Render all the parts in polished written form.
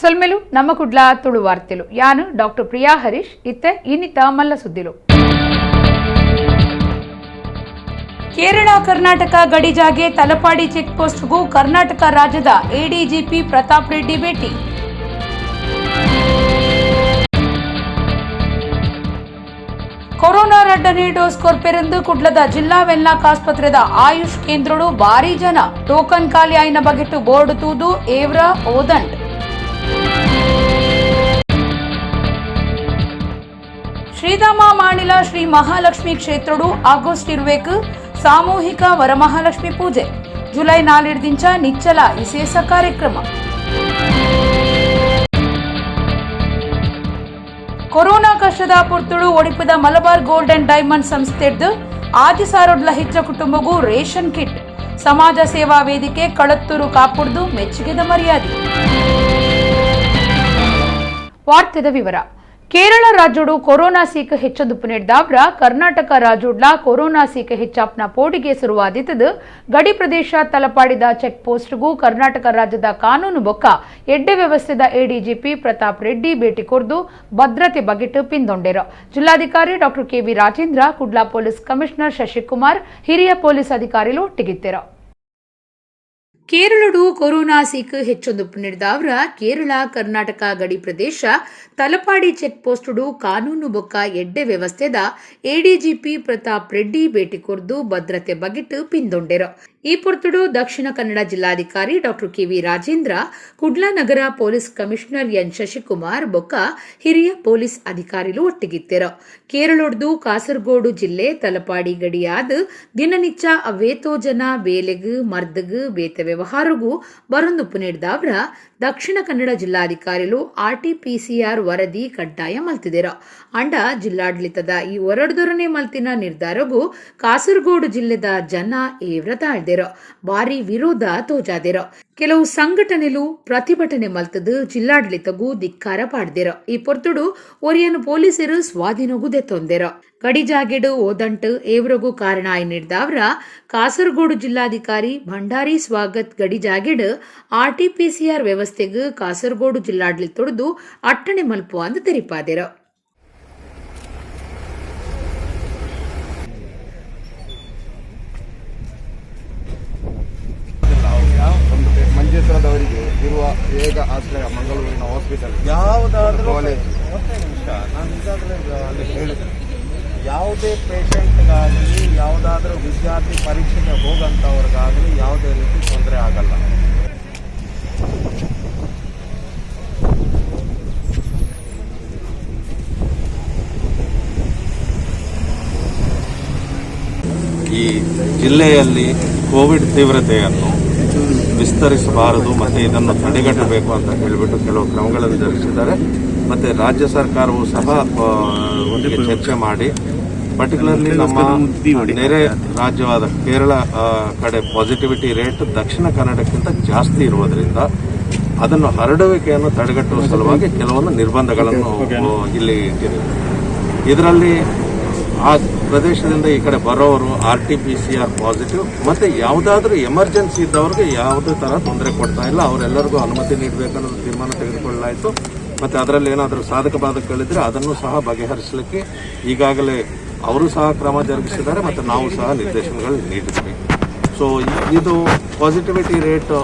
ಸೊಲ್ಮೆಲು ನಮ್ಮ ಕುಡ್ಲ ತುಳು ವಾರ್ತೆಲು. ಯಾನು ಡಾಕ್ಟರ್ ಪ್ರಿಯಾ ಹರೀಶ್. ಇತ್ತೆ ಇನ್ನಿತ ಮಲ್ಲ ಸುದ್ದಿಲು. ಕೇರಳ ಕರ್ನಾಟಕ ಗಡಿ ಜಾಗೆ ತಲಪಾಡಿ ಚೆಕ್ ಪೋಸ್ಟ್ಗೂ ಕರ್ನಾಟಕ ರಾಜ್ಯದ ಎಡಿಜಿಪಿ ಪ್ರತಾಪ್ ರೆಡ್ಡಿ ಭೇಟಿ. ಕೊರೋನಾ ರಡ್ಡನೇ ಡೋಸ್ ಕೊರ್ಪೆರೆಂದು ಕುಡ್ಲದ ಜಿಲ್ಲಾ ವೆನ್ಲಾಕ್ ಆಸ್ಪತ್ರೆದ ಆಯುಷ್ ಕೇಂದ್ರಡು ಭಾರಿ ಜನ. ಟೋಕನ್ ಖಾಲಿ ಆಯಿನ ಬಗೆಟ್ಟು ಬೋರ್ಡ್ ತೂದು ಏವ್ರ ಓದಂಟ್. ಶ್ರೀಧಾಮ ಮಾಣಿಲ ಶ್ರೀ ಮಹಾಲಕ್ಷ್ಮಿ ಕ್ಷೇತ್ರಡು ಆಗಸ್ಟ್ ಇರುವೇಕು ಸಾಮೂಹಿಕ ವರಮಹಾಲಕ್ಷ್ಮಿ ಪೂಜೆ. ಜುಲೈ 4 ನಿಚ್ಚಲ ವಿಶೇಷ ಕಾರ್ಯಕ್ರಮ. ಕೊರೋನಾ ಕಷ್ಟದ ಪೊರ್ತುಡು ಒಡಿಪುದ ಮಲಬಾರ್ gold and diamond ಸಂಸ್ಥೆದ್ದು ಆದಿಸಾರೊಡ್ಲ ಹೆಚ್ಚ ಕುಟುಂಬಗೂ ರೇಷನ್ ಕಿಟ್. ಸಮಾಜ ಸೇವಾ ವೇದಿಕೆ ಕಳತ್ತೂರು ಕಾಪುಡ್ದು ಮೆಚ್ಚುಗೆದ ಮರ್ಯಾದೆ. ವಾರ್ತೆದ ವಿವರ. ಕೇರಳ ರಾಜ್ಯೋಡು ಕೊರೋನಾ ಸೀಕ್ ಹೆಚ್ಚೊಂದು ನೀಡಿದಾವ್ರ ಕರ್ನಾಟಕ ರಾಜ್ಯೋಡ್ಲ ಕೊರೋನಾ ಸೀಕ್ ಹೆಚ್ಚಾಪ್ನ ಪೋಡಿಗೆ ಶುರುವಾದಿತ್ತದು. ಗಡಿ ಪ್ರದೇಶ ತಲಪಾಡಿದ ಚೆಕ್ ಪೋಸ್ಟ್ಗೂ ಕರ್ನಾಟಕ ರಾಜ್ಯದ ಕಾನೂನು ಬೊಕ್ಕ ಎಡ್ಡೆ ವ್ಯವಸ್ಥೆದ ಎಡಿಜಿಪಿ ಪ್ರತಾಪ್ ರೆಡ್ಡಿ ಭೇಟಿ ಕೊರ್ದು ಭದ್ರತೆ ಬಗೆಟ್ ಪಿಂದೊಂಡೆರು. ಜಿಲ್ಲಾಧಿಕಾರಿ doctor KV Rajendra, Kudla police commissioner Shashikumar, ಹಿರಿಯ ಪೊಲೀಸ್ ಅಧಿಕಾರಿಗಳು ಒಟ್ಟಿಗಿದ್ದರು. ಕೇರಳಡು ಕೊರೋನಾ ಸೀಕ್ ಹೆಚ್ಚೊಂದು ನೀಡಿದವರ ಕೇರಳ ಕರ್ನಾಟಕ ಗಡಿ ಪ್ರದೇಶ ತಲಪಾಡಿ ಚೆಕ್ ಪೋಸ್ಟುಡು ಕಾನೂನು ಬೊಕ್ಕ ಎಡ್ಡೆ ವ್ಯವಸ್ಥೆದ ಎಡಿಜಿಪಿ ಪ್ರತಾಪ್ ರೆಡ್ಡಿ ಭೇಟಿ ಕೊರ್ದು ಭದ್ರತೆ ಬಗೆಟ್ ಪಿಂದೊಂಡೆರು. ಈ ಪೊರ್ತುಡು ದಕ್ಷಿಣ ಕನ್ನಡ ಜಿಲ್ಲಾಧಿಕಾರಿ ಡಾಕ್ಟರ್ ಕೆವಿ ರಾಜೇಂದ್ರ, ಕುಡ್ಲ ನಗರ police commissioner N Shashikumar ಬೊಕ್ಕ ಹಿರಿಯ ಪೊಲೀಸ್ ಅಧಿಕಾರಿಲು ಒಟ್ಟಿಗಿತ್ತೆರು. ಕೇರಳೊಡ್ದು ಕಾಸರಗೋಡು ಜಿಲ್ಲೆ ತಲಪಾಡಿ ಗಡಿಯಾದ ದಿನನಿಚ್ಚ ಅವೇತೋ ಜನ ಬೇಲೆಗ್ ಮರ್ದಗ್ ಬೇತೆ ವ್ಯವಹಾರಗೂ ಬರೊಂದುಪ್ಪು ನೀಡಿದವರ ದಕ್ಷಿಣ ಕನ್ನಡ ಜಿಲ್ಲಾಧಿಕಾರಿಲು ಆರ್ಟಿಪಿಸಿಆರ್ ವರದಿ ಕಡ್ಡಾಯ ಮಲ್ತಿದೆರು. ಅಂಡ ಜಿಲ್ಲಾಡಳಿತದ ಈ ಒರಡ್ದೊರನೆ ಮಲ್ತಿನ ನಿರ್ಧಾರಗೂ ಕಾಸರಗೋಡು ಜಿಲ್ಲೆದ ಜನ ಏವ್ರ ತಾಳ್ದೆರು, ಭಾರಿ ವಿರೋಧ ತೋಜಾದೆರು. ಕೆಲವು ಸಂಘಟನೆಲು ಪ್ರತಿಭಟನೆ ಮಲ್ತದು ಜಿಲ್ಲಾಡಳಿತಗೂ ಧಿಕ್ಕಾರ ಪಾಡ್ದೆರು. ಈ ಪೊರ್ತುಡು ಒರಿಯನು ಪೊಲೀಸರು ಸ್ವಾಧೀನಗೂ ದೆತ್ತೊಂದೆರು. ಗಡಿಜಾಗೆಡು ಓದಂಟು ಏವ್ರಗೂ ಕಾರಣ ಆಯ್ ನೀಡಿದವರ ಕಾಸರಗೋಡು ಜಿಲ್ಲಾಧಿಕಾರಿ ಭಂಡಾರಿ ಸ್ವಾಗತ್ ಗಡಿಜಾಗೆಡು ಆರ್ಟಿಪಿಸಿಆರ್ ವ್ಯವಸ್ಥೆಗೆ ಕಾಸರಗೋಡು ಜಿಲ್ಲಾಡಳಿತೊಡ್ದು ಅಟ್ಟಣೆ ಮಲ್ಪು ಅಂದ್ ತೆರಿಪಾದೆರು. ಮಂಜೇಶ್ವರದವರಿಗೆ ಇರುವ ಏಕ ಆಶ್ರಯ ಮಂಗಳೂರಿನ ಹಾಸ್ಪಿಟಲ್. ಯಾವುದಾದ್ರೂ ಕಾಲೇಜ್. ಒಂದೇ ನಿಮಿಷ, ನಾನು ಈಗಾಗಲೇ ಅಲ್ಲಿ ಹೇಳಿದೆ. ಯಾವುದೇ ಪೇಷಂಟ್ಗಾಗಲಿ, ಯಾವುದಾದ್ರೂ ವಿದ್ಯಾರ್ಥಿ ಪರೀಕ್ಷೆಗೆ ಹೋಗಂಥವ್ರಿಗಾಗಲಿ ಯಾವುದೇ ರೀತಿ ತೊಂದರೆ ಆಗಲ್ಲ. ಈ ಜಿಲ್ಲೆಯಲ್ಲಿ ಕೋವಿಡ್ ತೀವ್ರತೆಯನ್ನು ವಿಸ್ತರಿಸಬಾರದು ಮತ್ತು ಇದನ್ನು ತಡೆಗಟ್ಟಬೇಕು ಅಂತ ಹೇಳಿಬಿಟ್ಟು ಕೆಲವು ಕ್ರಮಗಳನ್ನು ಜರುಗಿಸಿದ್ದಾರೆ. ಮತ್ತು ರಾಜ್ಯ ಸರ್ಕಾರವು ಸಹ ಒಂದಿಗೆ ಚರ್ಚೆ ಮಾಡಿ, ಪರ್ಟಿಕ್ಯುಲರ್ಲಿ ನಮ್ಮ ನೆರೆ ರಾಜ್ಯವಾದ ಕೇರಳ ಕಡೆ ಪಾಸಿಟಿವಿಟಿ ರೇಟ್ ದಕ್ಷಿಣ ಕನ್ನಡಕ್ಕಿಂತ ಜಾಸ್ತಿ ಇರುವುದರಿಂದ ಅದನ್ನು ಹರಡುವಿಕೆಯನ್ನು ತಡೆಗಟ್ಟುವ ಸಲುವಾಗಿ ಕೆಲವೊಂದು ನಿರ್ಬಂಧಗಳನ್ನು ಇಲ್ಲಿ ಇಟ್ಟಿದೆ. ಇದರಲ್ಲಿ ಆ ಪ್ರದೇಶದಿಂದ ಈ ಕಡೆ ಬರೋರು ಆರ್ಟಿಪಿಸಿಆರ್ ಪಾಸಿಟಿವ್ ಮತ್ತೆ ಯಾವುದಾದ್ರೂ ಎಮರ್ಜೆನ್ಸಿ ಇದ್ದವ್ರಿಗೆ ಯಾವುದೇ ತರ ತೊಂದರೆ ಕೊಡ್ತಾ ಇಲ್ಲ. ಅವರೆಲ್ಲರಿಗೂ ಅನುಮತಿ ನೀಡಬೇಕನ್ನೋದು ತೀರ್ಮಾನ ತೆಗೆದುಕೊಳ್ಳಲಾಯಿತು. ಮತ್ತೆ ಅದರಲ್ಲಿ ಏನಾದರೂ ಸಾಧಕ ಬಾಧಕಗಳಿದ್ರೆ ಅದನ್ನು ಸಹ ಬಗೆಹರಿಸಲಿಕ್ಕೆ ಈಗಾಗಲೇ ಅವರು ಸಹ ಕ್ರಮ ಜರುಗಿಸಿದ್ದಾರೆ ಮತ್ತು ನಾವು ಸಹ ನಿರ್ದೇಶನಗಳು ನೀಡಿದ್ವಿ. ಸೊ ಇದು ಪಾಸಿಟಿವಿಟಿ ರೇಟ್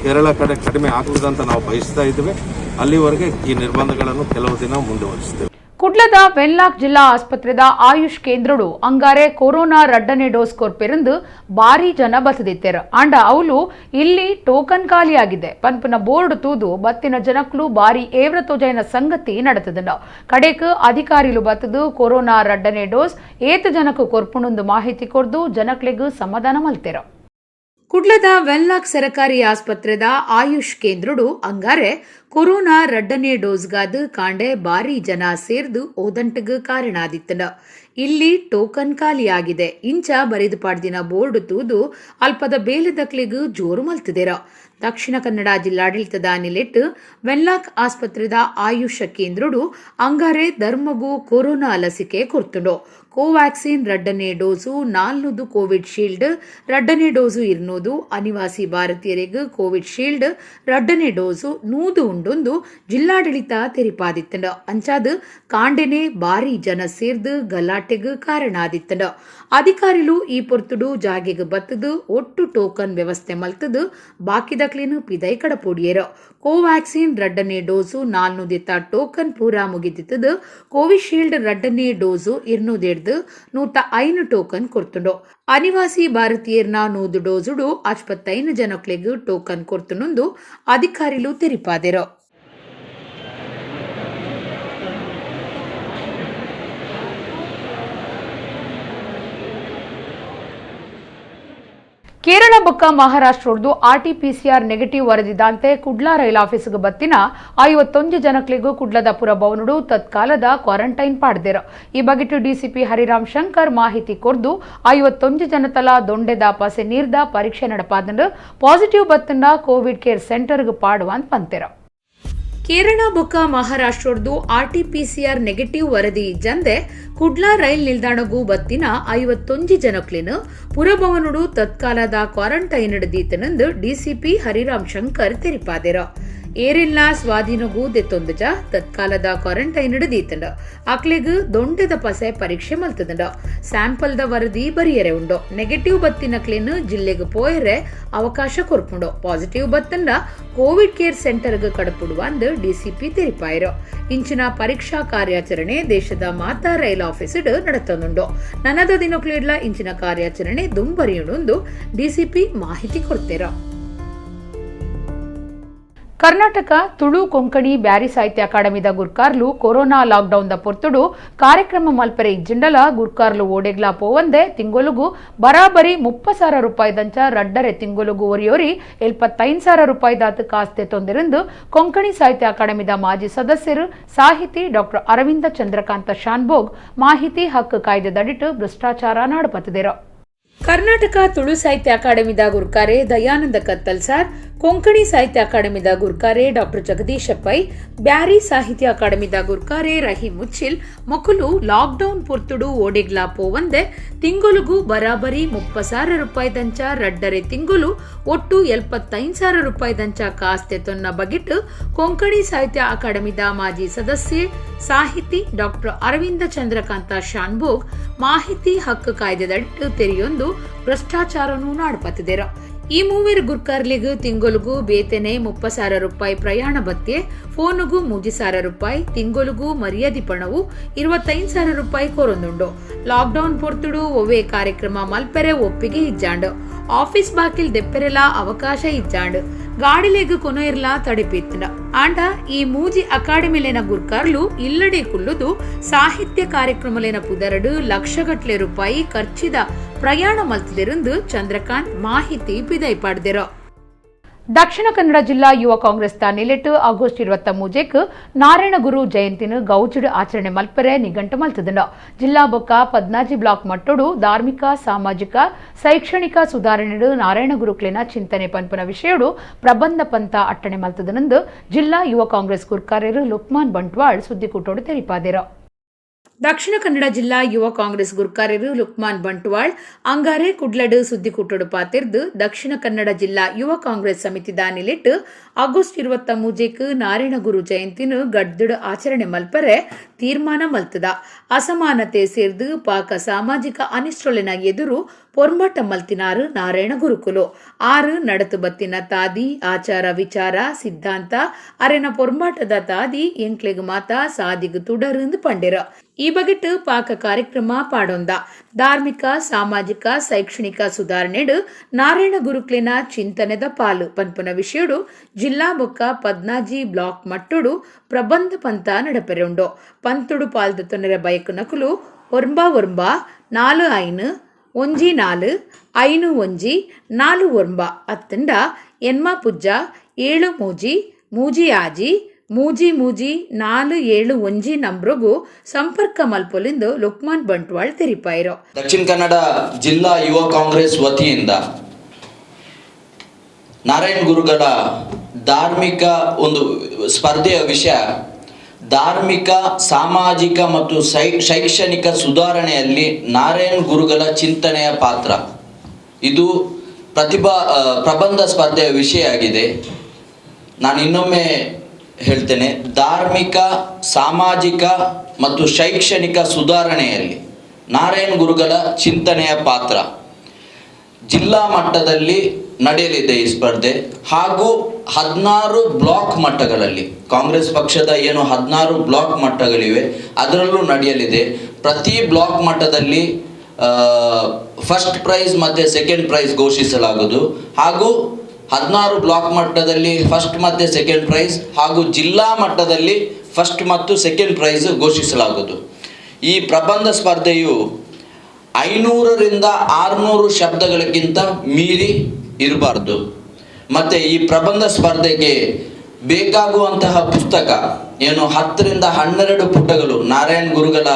ಕೇರಳ ಕಡೆ ಕಡಿಮೆ ಆಗ್ತದೆ ಅಂತ ನಾವು ಬಯಸ್ತಾ ಇದ್ದೀವಿ. ಅಲ್ಲಿವರೆಗೆ ಈ ನಿರ್ಬಂಧಗಳನ್ನು ಕೆಲವು ದಿನ ಮುಂದುವರಿಸ್ತೇವೆ. ಕುಡ್ಲದ ವೆನ್ಲಾಕ್ ಜಿಲ್ಲಾ ಆಸ್ಪತ್ರೆದ ಆಯುಷ್ ಕೇಂದ್ರಡು ಅಂಗಾರೆ ಕೊರೋನಾ ರಡ್ಡನೇ ಡೋಸ್ ಕೊರ್ಪೆರಂದು ಭಾರಿ ಜನ ಬಸದಿತ್ತೆರು. ಆಂಡ ಅವಲು ಇಲ್ಲಿ ಟೋಕನ್ ಖಾಲಿಯಾಗಿದೆ ಪನ್ಪುನ ಬೋರ್ಡ್ ತೂದು ಬತ್ತಿನ ಜನಕ್ಲು ಭಾರಿ ಏವ್ರ ತೋಜೈನ ಸಂಗತಿ ನಡೆತದನು. ಕಡೆಕ್ ಅಧಿಕಾರಿಲು ಬತ್ತದು ಕೊರೋನಾ ರಡ್ಡನೇ ಡೋಸ್ ಏತು ಜನಕ್ಕೆ ಕೊರ್ಪುಣೊಂದು ಮಾಹಿತಿ ಕೊರ್ದು ಜನಕ್ಲೆಗ್ ಸಮಾಧಾನ ಮಲ್ತೆರು. ಕುಡ್ಲದ ವೆನ್ಲಾಕ್ ಸರಕಾರಿ ಆಸ್ಪತ್ರೆದ ಆಯುಷ್ ಕೇಂದ್ರಡು ಅಂಗಾರೆ ಕೊರೋನಾ ರಡ್ಡನೇ ಡೋಸ್ಗಾದ ಕಾಂಡೆ ಭಾರಿ ಜನ ಸೇರ್ದು ಓದಂಟಗ್ ಕಾರಣ ಆದಿತ್ತನ. ಇಲ್ಲಿ ಟೋಕನ್ ಖಾಲಿಯಾಗಿದೆ ಇಂಚ ಬರೆದು ಪಾಡ್ದಿನ ಬೋರ್ಡ್ ತೂದು ಅಲ್ಪದ ಬೇಲೆದಕ್ಲೆಗ್ ಜೋರು ಮಲ್ತಿದೆರ. ದಕ್ಷಿಣ ಕನ್ನಡ ಜಿಲ್ಲಾಡಳಿತದ ನಿಲೆಟ್ ವೆನ್ಲಾಕ್ ಆಸ್ಪತ್ರೆದ ಆಯುಷ ಕೇಂದ್ರಡು ಅಂಗಾರೆ ಧರ್ಮಗೂ ಕೊರೋನಾ ಲಸಿಕೆ ಕೊರ್ತುಂಡು. Covaxin ರಡ್ಡನೇ dose 400, Covid shield ರಡ್ಡನೇ dose 200, ಅನಿವಾಸಿ ಭಾರತೀಯರಿಗೆ ಕೋವಿಡ್ ಶೀಲ್ಡ್ ರಡ್ಡನೇ ಡೋಸು 100 ಉಂಡೊಂದು ಜಿಲ್ಲಾಡಳಿತ ತೆರಿಪಾದಿತ್ತಂಡ. ಅಂಚಾದ್ ಕಾಂಡೆನೆ ಭಾರಿ ಜನ ಸೇರ್ದು ಗಲಾಟೆಗ್ ಕಾರಣ ಆದಿತ್ತಂಡ. ಅಧಿಕಾರಿಲು ಈ ಪೊರ್ತುಡು ಜಾಗೆಗ್ ಬತ್ತದು ಒಟ್ಟು ಟೋಕನ್ ವ್ಯವಸ್ಥೆ ಮಲ್ತದು ಬಾಕಿದಕ್ಲೆನ್ ಪಿದೈ ಕಡಪೊಡಿಯೆರ್. ಕೋವ್ಯಾಕ್ಸಿನ್ ರಡ್ಡನೇ ಡೋಸು 400 ಟೋಕನ್ ಪೂರಾ ಮುಗಿದಿತ್ತದು ಕೋವಿಶೀಲ್ಡ್ ರಡ್ಡನೇ ಡೋಸು 200 105 ಟೋಕನ್ ಕೊರ್ತುಂಡು. ಅನಿವಾಸಿ ಭಾರತೀಯರ್ನ 100 ಡೋಸುಡು 55 ಜನಕ್ಲೆಗ್ ಟೋಕನ್ ಕೊರ್ತುಂಡು ಅಧಿಕಾರಿಲು ತೆರಿಪಾದೆರು. ಕೇರಳ ಬೊಕ್ಕ ಮಹಾರಾಷ್ಟ್ರದ್ದು ಆರ್ಟಿಪಿಸಿಆರ್ ನೆಗೆಟಿವ್ ವರದಿದಾಂತೆ ಕುಡ್ಲ ರೈಲ್ ಆಫೀಸ್ಗೆ ಬತ್ತಿನ 51 ಜನಕ್ಲೆಗೂ ಕುಡ್ಲದ ಪುರಭವನಡು ತತ್ಕಾಲದ ಕ್ವಾರಂಟೈನ್ ಪಾಡ್ದೆರು. ಈ ಬಗೆಟ್ ಡಿಸಿಪಿ ಹರಿರಾಮ್ ಶಂಕರ್ ಮಾಹಿತಿ ಕೊರ್ದು 51 ಜನತಲ ದೊಂಡೆದ ಪಸೆ ನೀರ್ದ ಪರೀಕ್ಷೆ ನಡಪಾದಂಡು ಪಾಸಿಟಿವ್ ಬತ್ತಂಡ ಕೋವಿಡ್ ಕೇರ್ ಸೆಂಟರ್ಗೆ ಪಾಡುವಂತ ಪಂತೆರು. ಕೇರಳ ಬೊಕ್ಕ ಮಹಾರಾಷ್ಟ್ರದ್ದು ಆರ್ಟಿಪಿಸಿಆರ್ ನೆಗೆಟಿವ್ ವರದಿ ಜಂದೆ ಕುಡ್ಲಾ ರೈಲ್ ನಿಲ್ದಾಣಗೂ ಬತ್ತಿನ 51 ಜನಕ್ಲೆನ್ ಪುರಭವನುಡು ತತ್ಕಾಲದ ಕ್ವಾರಂಟೈನ್ ದೀತನೆಂದು ಡಿಸಿಪಿ ಹರಿರಾಮ್ ಶಂಕರ್ ತೆರಿಪಾದೆರು. ಏರಿಲ್ಲ ಸ್ವಾಧೀನಗೂ ದೆತ್ತೊಂದುಜ ತತ್ಕಾಲದ ಕ್ವಾರಂಟೈನ್ ದೀತಂಡ. ಅಕ್ಲೆಗ್ ದೊಂಡೆದ ಪಸೆ ಪರೀಕ್ಷೆ ಮಲ್ತದಂಡ. ಸ್ಯಾಂಪಲ್ದ ವರದಿ ಬರಿಯರೆ ಉಂಡು. ನೆಗೆಟಿವ್ ಬತ್ತಿನಕ್ಲೆನ್ ಜಿಲ್ಲೆಗ್ ಪೋಯರೆ ಅವಕಾಶ ಕೊರ್ಪುಂಡು. ಪಾಸಿಟಿವ್ ಬತ್ತಂಡ ಕೋವಿಡ್ ಕೇರ್ ಸೆಂಟರ್ಗ್ ಕಡಪುಡುವ ಅಂದ್ ಡಿಸಿಪಿ ತೆರಿಪಾಯರು. ಇಂಚಿನ ಪರೀಕ್ಷಾ ಕಾರ್ಯಾಚರಣೆ ದೇಶದ ಮಾತಾ ರೈಲ್ ಆಫೀಸ್ ನಡತಂದುಂಡು. ನನದ ದಿನಕ್ಲೆಡ್ಲ ಇಂಚಿನ ಕಾರ್ಯಾಚರಣೆ ದುಂಬರಿಯುಂಡು ಡಿಸಿಪಿ ಮಾಹಿತಿ ಕೊಡ್ತೇರ. ಕರ್ನಾಟಕ ತುಳು ಕೊಂಕಣಿ ಬ್ಯಾರಿ ಸಾಹಿತ್ಯ ಅಕಾಡೆಮಿದ ಗುರ್ಕಾರ್ಲು corona lockdown the ಪೊರ್ತುಡು ಕಾರ್ಯಕ್ರಮ ಮಲ್ಪೆರೆ ಇಜ್ಜಿಂಡಲ ಗುರ್ಕಾರ್ಲು ಓಡೆಗ್ಲಾ ಪೋವಂದೆ ತಿಂಗೊಲುಗು ಬರಾಬರಿ 30,000 ರೂಪಾಯಿದಂಚ ರಡ್ಡರೆ ತಿಂಗೊಲುಗು ಒರಿಯೋರಿ 75,000 ರೂಪಾಯಿದಾತು ಕಾಸ್ತೆ ತೊಂದರೆಂದು ಕೊಂಕಣಿ ಸಾಹಿತ್ಯ ಅಕಾಡೆಮಿದ ಮಾಜಿ ಸದಸ್ಯರು ಸಾಹಿತಿ ಡಾಕ್ಟರ್ ಅರವಿಂದ ಚಂದ್ರಕಾಂತ ಶಾನ್ಭೋಗ್ ಮಾಹಿತಿ ಹಕ್ಕು ಕಾಯ್ದೆದಡಿಟ್ಟು ಭ್ರಷ್ಟಾಚಾರ ನಾಡಪತ್ತಿದರು. ಕರ್ನಾಟಕ ತುಳು ಸಾಹಿತ್ಯ ಅಕಾಡೆಮಿದ ಗುರ್ಕಾರೆ ದಯಾನಂದ ಕತ್ತಲ್ ಸಾರ್, ಕೊಂಕಣಿ ಸಾಹಿತ್ಯ ಅಕಾಡೆಮಿದ ಗುರ್ಕಾರೆ ಡಾಕ್ಟರ್ ಜಗದೀಶ ಪೈ, ಬ್ಯಾರಿ ಸಾಹಿತ್ಯ ಅಕಾಡೆಮಿದ ಗುರ್ಕಾರೆ ರಹೀಂ ಮುಚ್ಚಿಲ್ ಮೊಕುಲು ಲಾಕ್ಡೌನ್ ಪೊರ್ತುಡು ಓಡೆಗ್ಲಾ ಪೋವಂದೆ ತಿಂಗೊಲುಗು ಬರಾಬರಿ 30,000 ರೂಪಾಯಿದಂಚ ರಡ್ಡರೆ ತಿಂಗೊಲು ಒಟ್ಟು 75,000 ರೂಪಾಯಿದಂಚ ಕಾಸ್ತೆ ತೊನ್ನ ಬಗೆಟ್ ಕೊಂಕಣಿ ಸಾಹಿತ್ಯ ಅಕಾಡೆಮಿದ ಮಾಜಿ ಸದಸ್ಯೆ ಸಾಹಿತಿ ಡಾಕ್ಟರ್ ಅರವಿಂದ ಚಂದ್ರಕಾಂತ ಶಾನ್ಭೋಗ್ ಮಾಹಿತಿ ಹಕ್ಕು ಕಾಯ್ದೆದಡಿಟ್ಟು ತೆರೆಯೊಂದು ಭ್ರಷ್ಟಾಚಾರನೂ ನಾಡ್ಪತ್ತಿದರು. ಈ ಮೂವರು ಗುರ್ಕಾರ್ಲಿಗೂ ತಿಂಗೊಲುಗು ಬೇತನೆ 30,000 ರೂಪಾಯಿ ಪ್ರಯಾಣ ಭತ್ಯೆ, ಫೋನುಗೂ 3,000 ರೂಪಾಯಿ, ತಿಂಗೊಲುಗು ಮರ್ಯಾದೆ ಪಣವು 25,000 ರೂಪಾಯಿ ಕೊರೊಂದುಂಡು. ಲಾಕ್ಡೌನ್ ಪೊರ್ತುಡು ಒವ್ವೇ ಕಾರ್ಯಕ್ರಮ ಮಲ್ಪೆರೆ ಒಪ್ಪಿಗೆ ಇಜ್ಜಾಂಡು, ಆಫೀಸ್ ಬಾಕಿಲ್ ದೆಪ್ಪೆರೆಲಾ ಅವಕಾಶ ಇಜ್ಜಾಂಡು, ಗಾಡಿಲೆಗ್ ಕೊನೊಯಿರ್ಲಾ ತಡೆಪಿತ್ತಂಡ. ಆಂಡ ಈ ಮೂಜಿ ಅಕಾಡೆಮಿಲೇನ ಗುರ್ಕಾರ್ಲು ಇಲ್ಲಡೆ ಕುಲ್ಲುದು ಸಾಹಿತ್ಯ ಕಾರ್ಯಕ್ರಮಲೇನ ಪುದರಡು ಲಕ್ಷಗಟ್ಲೆ ರೂಪಾಯಿ ಖರ್ಚಿದ ಪ್ರಯಾಣ ಮಲ್ತಿದೆರೆಂದು ಚಂದ್ರಕಾಂತ್ ಮಾಹಿತಿ ಪಿದೈಪಾಡ್ದೆರು. ದಕ್ಷಿಣ ಕನ್ನಡ ಜಿಲ್ಲಾ ಯುವ ಕಾಂಗ್ರೆಸ್ ದ ನಿಲೆಟ್ ಆಗಸ್ಟ್ 23 ನಾರಾಯಣಗುರು ಜಯಂತಿನ ಗೌಜಿಡ್ ಆಚರಣೆ ಮಲ್ಪೆರೆ ನಿಘಂಟು ಮಲ್ತದಂಡು. ಜಿಲ್ಲಾ ಬೊಕ್ಕ ಪದ್ನಾಜಿ ಬ್ಲಾಕ್ ಮಟ್ಟೊಡು ಧಾರ್ಮಿಕ, ಸಾಮಾಜಿಕ, ಶೈಕ್ಷಣಿಕ ಸುಧಾರಣೆಡು ನಾರಾಯಣಗುರುಕ್ಲೆನ ಚಿಂತನೆ ಪನ್ಪುನ ವಿಷಯಡು ಪ್ರಬಂಧ ಪಂಥ ಅಟ್ಟಣೆ ಮಲ್ತದನೆಂದು ಜಿಲ್ಲಾ ಯುವ ಕಾಂಗ್ರೆಸ್ ಗುರ್ಕಾರ್ಯರು ಲುಕ್ಮಾನ್ ಬಂಟ್ವಾಳ್ ಸುದ್ದಿಕೂಟೋಡು ತೆರಿಪಾದೆರು. ದಕ್ಷಿಣ ಕನ್ನಡ ಜಿಲ್ಲಾ ಯುವ ಕಾಂಗ್ರೆಸ್ ಗುರ್ಕಾರ್ಯರು ಲುಕ್ಮಾನ್ ಬಂಟ್ವಾಳ್ ಅಂಗಾರೆ ಕುಡ್ಲಡು ಸುದ್ದಿಕೂಟಡು ಪಾತಿರ್ದು ದಕ್ಷಿಣ ಕನ್ನಡ ಜಿಲ್ಲಾ ಯುವ ಕಾಂಗ್ರೆಸ್ ಸಮಿತಿದ ನಿಲೆಟ್ ಆಗಸ್ಟ್ 23 ನಾರಾಯಣಗುರು ಜಯಂತಿನ ಗಡ್ದುಡು ಆಚರಣೆ ಮಲ್ಪರೆ ತೀರ್ಮಾನ ಮಲ್ತದ. ಅಸಮಾನತೆ ಸೇರ್ದು ಪಾಕ ಸಾಮಾಜಿಕ ಅನಿಷ್ಟೊಲೆನ ಎದುರು ಪೊರ್ಂಬಾಟ ಮಲ್ತಿನಾರು ನಾರಾಯಣ ಗುರುಕುಲು. ಆರು ನಡತು ಬತ್ತಿನ ತಾದಿ ಆಚಾರ ವಿಚಾರ ಸಿದ್ಧಾಂತ ಅರೆನ ಪೊರ್ಂಬಾಟದ ತಾದಿ ಎಂಕ್ಲೆಗ್ ಮಾತಾ ಸಾದಿಗು ತುಡರುಂದು ಪಂಡೆರು. ಈ ಬಗೆಟ್ ಪಾಕ ಕಾರ್ಯಕ್ರಮ ಪಾಡೊಂದ. ಧಾರ್ಮಿಕ, ಸಾಮಾಜಿಕ, ಶೈಕ್ಷಣಿಕ ಸುಧಾರಣೆಡು ನಾರಾಯಣ ಗುರುಕ್ಲೆನ ಚಿಂತನೆದ ಪಾಲು ಪನ್ಪುನ ವಿಷಯಡು ಜಿಲ್ಲಾ ಬೊಕ್ಕ ಪದ್ನಾಜಿ ಬ್ಲಾಕ್ ಮಟ್ಟೊಡು ಪ್ರಬಂಧ ಪಂಥ ನಡಪೆರುಂಡು. ಪಂತುಡು ಪಾಲ್ದ ತೊನರೆ ಬಯಕು ನಕುಲು 9 9 4 5 1 4 5 1 4 9 ಅತ್ತಂಡ ಎನ್ಮ ಪುಜ್ಜ 7 3 3 6 3 3 4 7 1 ನಂಬ್ರಗು ಸಂಪರ್ಕ ಮಲ್ಪೊಲಿಂದು ಲುಕ್ಮಾನ್ ಬಂಟ್ವಾಳ್ ತೆರಿಪಾಯಿರು. ದಕ್ಷಿಣ ಕನ್ನಡ ಜಿಲ್ಲಾ ಯುವ ಕಾಂಗ್ರೆಸ್ ವತಿಯಿಂದ ನಾರಾಯಣ ಗುರುಗಳ ಧಾರ್ಮಿಕ ಒಂದು ಸ್ಪರ್ಧೆಯ ವಿಷಯ ಧಾರ್ಮಿಕ, ಸಾಮಾಜಿಕ ಮತ್ತು ಶೈಕ್ಷಣಿಕ ಸುಧಾರಣೆಯಲ್ಲಿ ನಾರಾಯಣ್ ಗುರುಗಳ ಚಿಂತನೆಯ ಪಾತ್ರ, ಇದು ಪ್ರಬಂಧ ಸ್ಪರ್ಧೆಯ ವಿಷಯ ಆಗಿದೆ. ನಾನು ಇನ್ನೊಮ್ಮೆ ಹೇಳ್ತೇನೆ, ಧಾರ್ಮಿಕ, ಸಾಮಾಜಿಕ ಮತ್ತು ಶೈಕ್ಷಣಿಕ ಸುಧಾರಣೆಯಲ್ಲಿ ನಾರಾಯಣ್ ಗುರುಗಳ ಚಿಂತನೆಯ ಪಾತ್ರ ಜಿಲ್ಲಾ ಮಟ್ಟದಲ್ಲಿ ನಡೆಯಲಿದೆ ಈ ಸ್ಪರ್ಧೆ. ಹಾಗೂ 16 ಬ್ಲಾಕ್ ಮಟ್ಟಗಳಲ್ಲಿ, ಕಾಂಗ್ರೆಸ್ ಪಕ್ಷದ ಏನು 16 ಬ್ಲಾಕ್ ಮಟ್ಟಗಳಿವೆ ಅದರಲ್ಲೂ ನಡೆಯಲಿದೆ. ಪ್ರತಿ ಬ್ಲಾಕ್ ಮಟ್ಟದಲ್ಲಿ ಫಸ್ಟ್ ಪ್ರೈಸ್ ಮತ್ತು ಸೆಕೆಂಡ್ ಪ್ರೈಸ್ ಘೋಷಿಸಲಾಗುವುದು. ಹಾಗೂ 16 ಬ್ಲಾಕ್ ಮಟ್ಟದಲ್ಲಿ ಫಸ್ಟ್ ಮತ್ತು ಸೆಕೆಂಡ್ ಪ್ರೈಸ್ ಹಾಗೂ ಜಿಲ್ಲಾ ಮಟ್ಟದಲ್ಲಿ ಫಸ್ಟ್ ಮತ್ತು ಸೆಕೆಂಡ್ ಪ್ರೈಸ್ ಘೋಷಿಸಲಾಗುವುದು. ಈ ಪ್ರಬಂಧ ಸ್ಪರ್ಧೆಯು 500ರಿಂದ 600 ಶಬ್ದಗಳಿಗಿಂತ ಮೀರಿ ಇರಬಾರ್ದು. ಮತ್ತು ಈ ಪ್ರಬಂಧ ಸ್ಪರ್ಧೆಗೆ ಬೇಕಾಗುವಂತಹ ಪುಸ್ತಕ ಏನು 10ರಿಂದ 12 ಪುಟಗಳು ನಾರಾಯಣ್ ಗುರುಗಳ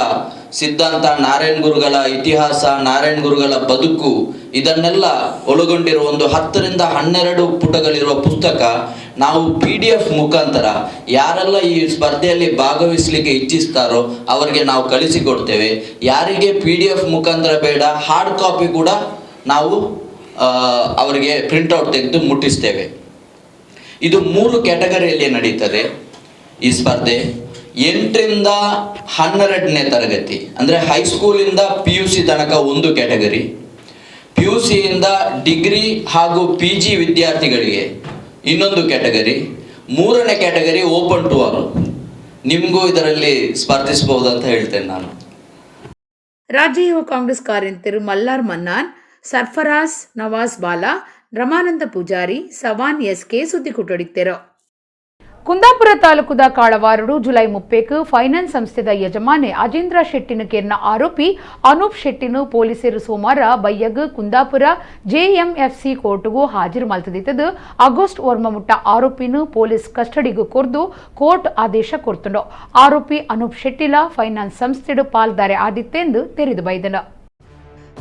ಸಿದ್ಧಾಂತ, ನಾರಾಯಣ್ ಗುರುಗಳ ಇತಿಹಾಸ, ನಾರಾಯಣ್ ಗುರುಗಳ ಬದುಕು ಇದನ್ನೆಲ್ಲ ಒಳಗೊಂಡಿರುವ ಒಂದು 10ರಿಂದ 12 ಪುಟಗಳಿರುವ ಪುಸ್ತಕ ನಾವು PDF ಮುಖಾಂತರ ಯಾರೆಲ್ಲ ಈ ಸ್ಪರ್ಧೆಯಲ್ಲಿ ಭಾಗವಹಿಸಲಿಕ್ಕೆ ಇಚ್ಛಿಸ್ತಾರೋ ಅವರಿಗೆ ನಾವು ಕಳಿಸಿಕೊಡ್ತೇವೆ. ಯಾರಿಗೆ PDF ಮುಖಾಂತರ ಬೇಡ, ಹಾರ್ಡ್ ಕಾಪಿ ಕೂಡ ನಾವು ಅವರಿಗೆ ಪ್ರಿಂಟ್ಔಟ್ ತೆಗೆದು ಮುಟ್ಟಿಸ್ತೇವೆ. ಇದು 3 ಕ್ಯಾಟಗರಿಯಲ್ಲಿ ನಡೀತದೆ ಈ ಸ್ಪರ್ಧೆ. 8ರಿಂದ 12ನೇ ತರಗತಿ ಅಂದರೆ ಹೈಸ್ಕೂಲಿಂದ PUC ತನಕ ಒಂದು ಕ್ಯಾಟಗರಿ, PUCಯಿಂದ ಡಿಗ್ರಿ ಹಾಗೂ PG ವಿದ್ಯಾರ್ಥಿಗಳಿಗೆ ಇನ್ನೊಂದು ಕ್ಯಾಟಗರಿ, 3ನೇ ಕ್ಯಾಟಗರಿ ಓಪನ್ ಟು ಆಲ್. ನಿಮಗೂ ಇದರಲ್ಲಿ ಸ್ಪರ್ಧಿಸಬಹುದು ಅಂತ ಹೇಳ್ತೇನೆ ನಾನು. ರಾಜ್ಯ ಯುವ ಕಾಂಗ್ರೆಸ್ ಕಾರ್ಯಂತರು ಮಲ್ಲಾರ್ ಮನ್ನಾನ್, ಸರ್ಫರಾಜ್ ನವಾಜ್ ಬಾಲಾ, ರಮಾನಂದ ಪೂಜಾರಿ, ಸವಾನ್ ಎಸ್ಕೆ ಸುದ್ದಿ ಕೊಟ್ಟಡಿತ್ತೇರು. ಕುಂದಾಪುರ ತಾಲೂಕುದ ಕಾಳವಾರಡು ಜುಲೈ 30ಕ್ಕೆ ಫೈನಾನ್ಸ್ ಸಂಸ್ಥೆದ ಯಜಮಾನೆ ಅಜೇಂದ್ರ ಶೆಟ್ಟಿನ ಕೇರ್ನ ಆರೋಪಿ ಅನೂಪ್ ಶೆಟ್ಟಿನ ಪೊಲೀಸರು ಸೋಮವಾರ ಬಯ್ಯಗ್ ಕುಂದಾಪುರ ಜೆಎಂಎಫ್ಸಿ ಕೋರ್ಟ್ಗೂ ಹಾಜರು ಮಲ್ತದಿತ್ತದು. ಆಗಸ್ಟ್ ಒರ್ಮಮುಟ್ಟ ಆರೋಪಿನ ಪೊಲೀಸ್ ಕಸ್ಟಡಿಗೂ ಕೊರ್ದು ಕೋರ್ಟ್ ಆದೇಶ ಕೊರ್ತುಂಡು. ಆರೋಪಿ ಅನೂಪ್ ಶೆಟ್ಟಿಲ ಫೈನಾನ್ಸ್ ಸಂಸ್ಥೆಡು ಪಾಲ್ದಾರೆ ಆದಿತ್ತೆಂದು ತೆರೆದು ಬೈದನು.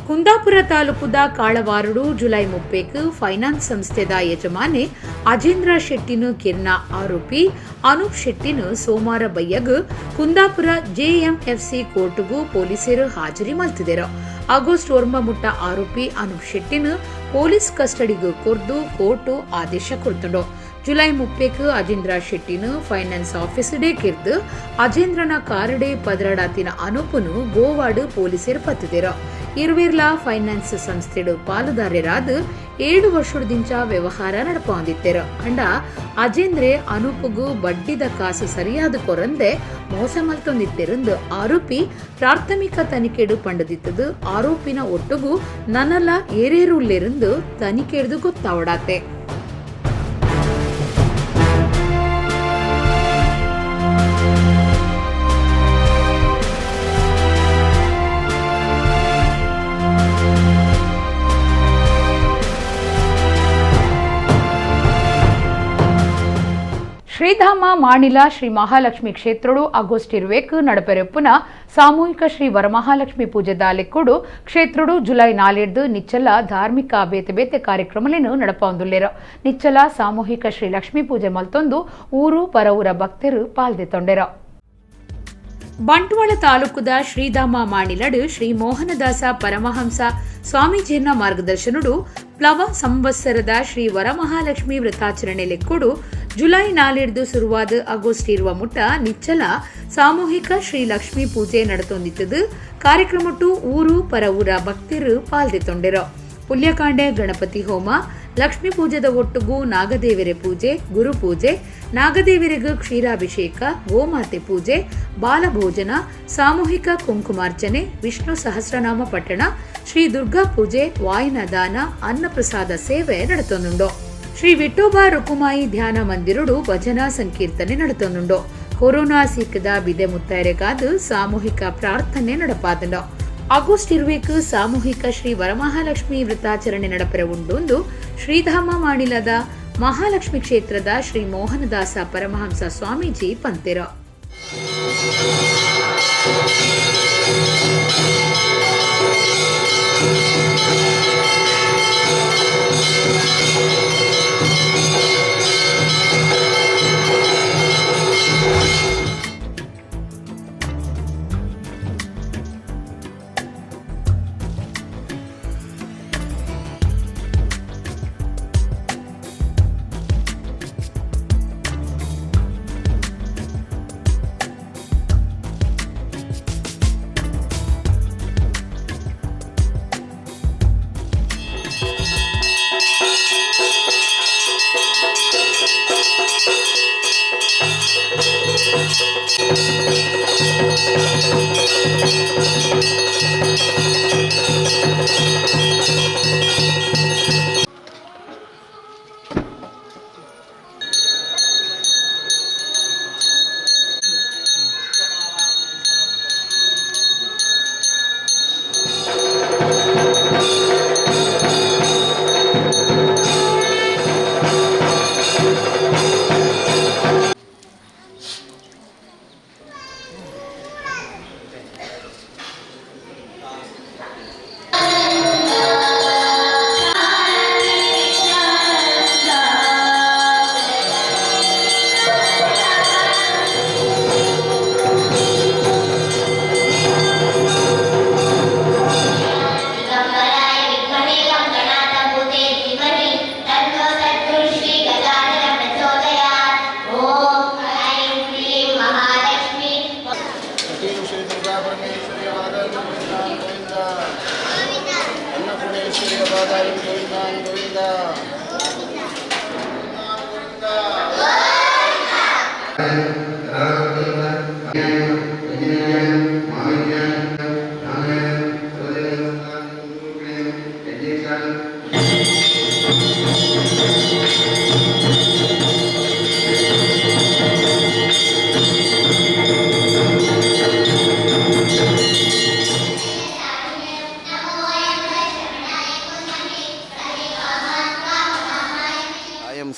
ಕುಂದಾಪುರ ತಾಲೂಕುದ ಕಾಳವಾರಡು ಜುಲೈ 30ಕ್ಕೆ ಫೈನಾನ್ಸ್ ಸಂಸ್ಥೆದ ಯಜಮಾನೆ ಅಜೇಂದ್ರ ಶೆಟ್ಟಿನ ಕಿರ್ನ ಆರೋಪಿ ಅನೂಪ್ ಶೆಟ್ಟಿನ ಸೋಮವಾರ ಬಯ್ಯಗ್ ಕುಂದಾಪುರ ಜೆಎಂಎಫ್ಸಿ ಕೋರ್ಟ್ಗೂ ಪೊಲೀಸರು ಹಾಜರಿ ಮಲ್ತಿದರು. ಆಗಸ್ಟ್ ಒರ್ಮ ಮುಟ್ಟ ಆರೋಪಿ ಅನೂಪ್ ಶೆಟ್ಟಿನ ಪೊಲೀಸ್ ಕಸ್ಟಡಿಗೂ ಕೊರ್ದು ಕೋರ್ಟ್ ಆದೇಶ ಕೊಡ್ತುಂಡು. ಜುಲೈ 30ಕ್ಕೆ ಅಜೇಂದ್ರ ಶೆಟ್ಟಿನ ಫೈನಾನ್ಸ್ ಆಫೀಸ್ ಡೇ ಕಿರ್ದು ಅಜೇಂದ್ರನ ಕಾರಡೆ ಪದರಡಾತಿನ ಅನೂಪನು ಗೋವಾಡು ಪೊಲೀಸರು ಪತ್ತಿದರು. ಇರುವಿರ್ಲಾ ಫೈನಾನ್ಸ್ ಸಂಸ್ಥೆಡು ಪಾಲುದಾರರಾದ 7 ವರ್ಷದಿಂಚ ವ್ಯವಹಾರ ನಡಪೊಂದಿತ್ತೆರು. ಅಂಡ ಅಜೇಂದ್ರೆ ಅನೂಪಗೂ ಬಡ್ಡಿದ ಕಾಸು ಸರಿಯಾದ ಕೊರಂದೆ ಮೋಸ ಮಲ್ತೊಂದಿತ್ತೆರೆಂದು ಆರೋಪಿ ಪ್ರಾಥಮಿಕ ತನಿಖೆಡು ಪಂಡದಿತ್ತದು. ಆರೋಪಿನ ಒಟ್ಟುಗೂ ನನಲ ಏರೇರುಲ್ಲೆರೆಂದು ತನಿಖೆಡ್ದು ಗೊತ್ತಾವಡಾತೆ. ಶ್ರೀಧಾಮ ಮಾಣಿಲ ಶ್ರೀ ಮಹಾಲಕ್ಷ್ಮಿ ಕ್ಷೇತ್ರಡು ಆಗಸ್ಟ್ ಇರುವೇಕ್ ನಡಪೆರೆಪ್ಪುನ ಸಾಮೂಹಿಕ ಶ್ರೀ ವರಮಹಾಲಕ್ಷ್ಮಿ ಪೂಜೆ ದಾಲೆಕ್ಕುಡು ಕ್ಷೇತ್ರಡು ಜುಲೈ 4 ನಿಚ್ಚಲ ಧಾರ್ಮಿಕ ಬೇತೆ ಬೇತೆ ಕಾರ್ಯಕ್ರಮಲೇನು ನಡಪೊಂದುಲ್ಲೆರು. ನಿಚ್ಚಲ ಸಾಮೂಹಿಕ ಶ್ರೀ ಲಕ್ಷ್ಮೀ ಪೂಜೆ ಮಲ್ತೊಂದು ಊರು ಪರವೂರ ಭಕ್ತರು ಪಾಲ್ದೆ ತೊಂಡೆರು. ಬಂಟ್ವಾಳ ತಾಲೂಕುದ ಶ್ರೀಧಾಮ ಮಾಣಿಲಡು ಶ್ರೀ ಮೋಹನದಾಸ ಪರಮಹಂಸ ಸ್ವಾಮೀಜಿಯನ್ನ ಮಾರ್ಗದರ್ಶನಡು ಪ್ಲವ ಸಂವತ್ಸರದ ಶ್ರೀ ವರಮಹಾಲಕ್ಷ್ಮಿ ವ್ರತಾಚರಣೆ ಲೆಕ್ಕುಡು ಜುಲೈ 4 ಶುರುವಾದ ಆಗಸ್ಟ್ ಇರುವ ಮುಟ್ಟ ನಿಚ್ಚಲ ಸಾಮೂಹಿಕ ಶ್ರೀ ಲಕ್ಷ್ಮೀ ಪೂಜೆ ನಡೆತೊಂದಿತ್ತದು. ಕಾರ್ಯಕ್ರಮಟ್ಟು ಊರು ಪರವೂರ ಭಕ್ತರು ಪಾಲ್ದೆ ತೊಂಡೆರು. ಪುಲ್ಯಕಾಂಡೆ ಗಣಪತಿ ಹೋಮ, ಲಕ್ಷ್ಮೀ ಪೂಜೆದ ಒಟ್ಟುಗೂ ನಾಗದೇವರ ಪೂಜೆ, ಗುರು ಪೂಜೆ, ನಾಗದೇವರಿಗೂ ಕ್ಷೀರಾಭಿಷೇಕ, ಗೋಮಾತೆ ಪೂಜೆ, ಬಾಲಭೋಜನ, ಸಾಮೂಹಿಕ ಕುಂಕುಮಾರ್ಚನೆ, ವಿಷ್ಣು ಸಹಸ್ರನಾಮ ಪಠಣ, ಶ್ರೀ ದುರ್ಗಾ ಪೂಜೆ, ವಾಯನದಾನ, ಅನ್ನಪ್ರಸಾದ ಸೇವೆ ನಡೆತೊಂದುಂಡು. ಶ್ರೀ ವಿಠೋಬ ರುಕುಮಾಯಿ ಧ್ಯಾನ ಮಂದಿರುಡು ಭಜನಾ ಸಂಕೀರ್ತನೆ ನಡೆತೊಂದುಂಡು. ಕೊರೋನಾ ಸೀಕದ ಬಿದೆ ಮುತ್ತೈರೆಗಾದು ಸಾಮೂಹಿಕ ಪ್ರಾರ್ಥನೆ ನಡಪಾದಂಡು. ಆಗಸ್ಟ್ ಇರುವೇಕು ಸಾಮೂಹಿಕ ಶ್ರೀ ವರಮಹಾಲಕ್ಷ್ಮಿ ವ್ರತಾಚರಣೆ ನಡಪೆರ ಉಂಡೊಂದು ಶ್ರೀಧಾಮ ಮಾಣಿಲದ ಮಹಾಲಕ್ಷ್ಮಿ ಕ್ಷೇತ್ರದ ಶ್ರೀ ಮೋಹನದಾಸ ಪರಮಹಂಸ ಸ್ವಾಮೀಜಿ ಪಂತೆರ.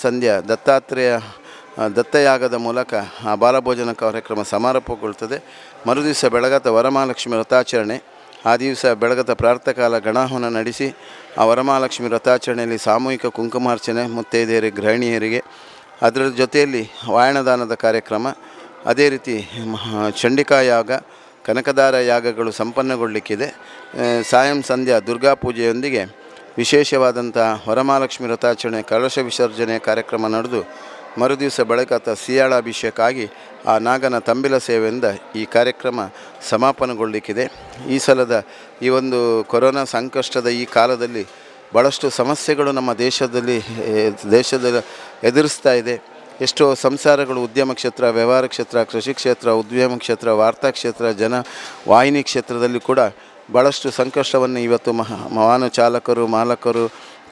ಸಂಧ್ಯಾ ದತ್ತಾತ್ರೇಯ ದತ್ತಯಾಗದ ಮೂಲಕ ಆ ಬಾಲಭೋಜನ ಕಾರ್ಯಕ್ರಮ ಸಮಾರೋಪಗೊಳ್ತದೆ. ಮರುದಿವಸ ಬೆಳಗತ ವರಮಹಾಲಕ್ಷ್ಮಿ ವ್ರತಾಚರಣೆ. ಆ ದಿವಸ ಬೆಳಗತ ಪ್ರಾತಃಕಾಲ ಗಣಾಹವನ ನಡೆಸಿ ಆ ವರಮಹಾಲಕ್ಷ್ಮಿ ವ್ರತಾಚರಣೆಯಲ್ಲಿ ಸಾಮೂಹಿಕ ಕುಂಕುಮಾರ್ಚನೆ ಮುತ್ತೈದೆಯರಿಗೆ ಗೃಹಿಣಿಯರಿಗೆ, ಅದರ ಜೊತೆಯಲ್ಲಿ ವಾಯಣದಾನದ ಕಾರ್ಯಕ್ರಮ, ಅದೇ ರೀತಿ ಚಂಡಿಕಾ ಯಾಗ, ಕನಕದಾರ ಯಾಗಗಳು ಸಂಪನ್ನಗೊಳ್ಳಲಿಕ್ಕಿದೆ. ಸಾಯಂ ಸಂಧ್ಯಾ ದುರ್ಗಾ ಪೂಜೆಯೊಂದಿಗೆ ವಿಶೇಷವಾದಂಥ ವರಮಹಾಲಕ್ಷ್ಮಿ ವ್ರತಾಚರಣೆ, ಕಲಶ ವಿಸರ್ಜನೆ ಕಾರ್ಯಕ್ರಮ ನಡೆದು ಮರುದಿವಸ ಬೆಳಗಾತ ಸಿಯಾಳಾಭಿಷೇಕ ಆಗಿ ಆ ನಾಗನ ತಂಬಿಲ ಸೇವೆಯಿಂದ ಈ ಕಾರ್ಯಕ್ರಮ ಸಮಾಪನಗೊಳ್ಳಲಿಕ್ಕಿದೆ. ಈ ಸಲದ ಈ ಒಂದು ಕೊರೋನಾ ಸಂಕಷ್ಟದ ಈ ಕಾಲದಲ್ಲಿ ಭಾಳಷ್ಟು ಸಮಸ್ಯೆಗಳು ನಮ್ಮ ದೇಶದ ಎದುರಿಸ್ತಾ ಇದೆ. ಎಷ್ಟೋ ಸಂಸಾರಗಳು ಉದ್ಯಮ ಕ್ಷೇತ್ರ, ವ್ಯವಹಾರ ಕ್ಷೇತ್ರ, ಕೃಷಿ ಕ್ಷೇತ್ರ, ಉದ್ಯಮ ಕ್ಷೇತ್ರ, ವಾರ್ತಾ ಕ್ಷೇತ್ರ, ಜನ ವಾಹಿನಿ ಕ್ಷೇತ್ರದಲ್ಲಿ ಕೂಡ ಭಾಳಷ್ಟು ಸಂಕಷ್ಟವನ್ನು ಇವತ್ತು ವಾಹನ ಚಾಲಕರು, ಮಾಲಕರು,